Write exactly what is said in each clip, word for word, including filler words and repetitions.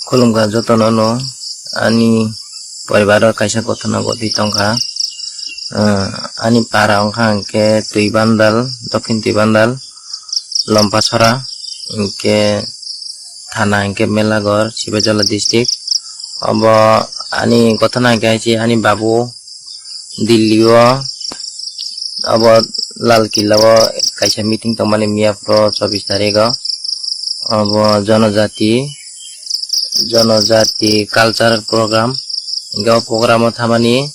Khulumkha jotono no, ani poribaro kaisa ghotona ghotwi tongkha. Ah, ani para wngkha hwnkhe Twibandal, Dokhin Twibandal, Lompasora, hwnkhe thana hwnkhe Melagor, Sibajala district. Obo ani ghotona hwnkhe hai se ani babu Delhi o, abo Lal Killa o kaisa meeting tongmani miya phuru chobbish tarikh o. Abo jonojati, jonojati cultural program. Hingke o program o thamani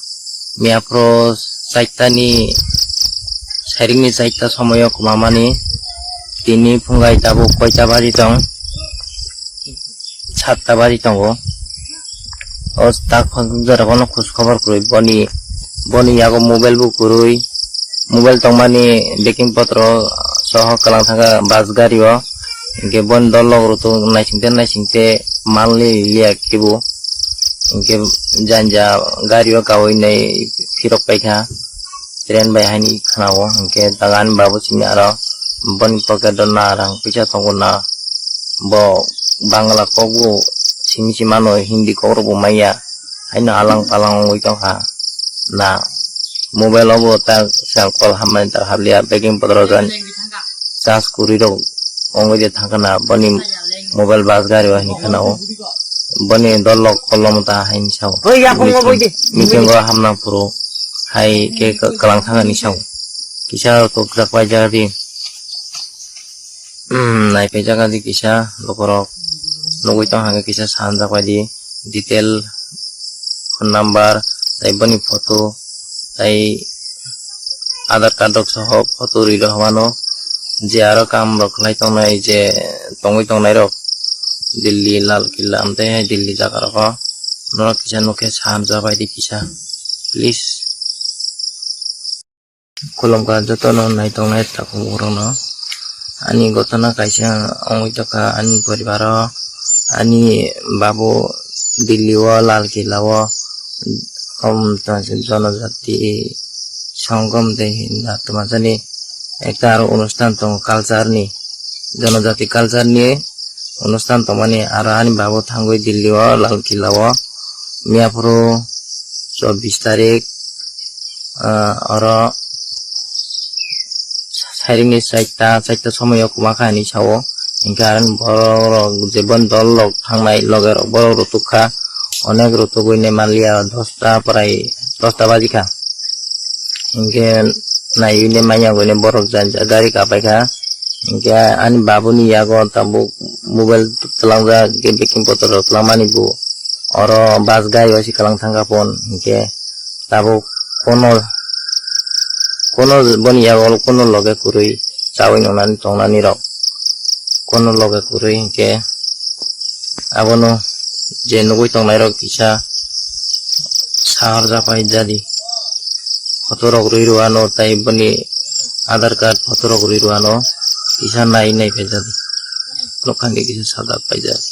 miya phuru chaita ni, sairing ni chaita somoi o kwmamani tini phungai tabuk koita baji tong? Satta baji tongo. O tak jora bono khus khobor kwrwi boni, boni yago mobile bo kwrwi, mobile tongmani beking potro soho kwlang thangkha bus gari o. Hingke boni dol log rok naisingte naisingte manli liya kibo. Hingke janja gari o kawi nai phirok paikha. Train bai haini khwnao, hingke daga ani babu simi aro boni pocket o na rang puisa tongo na, bo Bangla kok bo simi se mano, Hindi kok rok bo manya, haino alang palang wngwi tongkha na. Mobile o bo ta sal call hamani ta habliya, beking potro jan charge kwrwi rok wngwi de thangkha na, boni mobile bus gari o hinwi khwnao. Boni dol lok kolom ta haini sao. Oi, yapung Meeting- obo ide. Meeting o hamna phuru hai khe kwlang thangani sao. Kisa rok tok jak pai jak di. Hmm, nai pai jak di kisa lukurok. Nugui tong hangke kisa sanjak pai di. Detail, phone number, tai boni photo, tai Aadhaar card rok soho photo rwi rok mano. Je aro kam rok khlai tongnai, je tongwi tongnai rok Delhi Lal Killa amtwi hai Delhi jaga rogo. Norok kisa nukhe sanjak pai di kisa, please. Khulumkha jotono naitongnai takhuk rokno. Ani ghotona kaisa wngwi tongkha ani poribaro. Ani babu Delhi o Lal Killa o, um, jonojati songom de hinna twmajani ekta aro onusthan tongo culture ni, jonojati culture ni onusthan tongmani, aro ani babu thangwi Delhi o Lal Killa o miya phuru chobbish tarik, ah, oro sairing ni chaita, chaita somoi o kwma kha hinwi sao. Hinkhe aro borok rok je boni dol rok thangnai loge rok borok rok tukha, onek rok tugui nai manliya, dosta prai dosta baji kha. Hinkhe naiwi nai manya gwi nai borok jani jani gari kapai kha. Hinkhe ani babu ni yago tabuk mobile twlangjak, hinkhe beking potro rok twlangmani bo oro bus gari o se kwlang thangkha phone. Hinkhe tabuk kono, kono boni yago kono loge kwrwi chawi nungnani tongnani rok, kono loge kwrwi hinkhe abono je nugui tongnai rok kisa sahar japai jadi, photo rok rwi rwano tai boni Aadhaar card photo rok rwi rwano kisa nai nai pai jadi, nukha hinkhe kisa sajak pai jadi.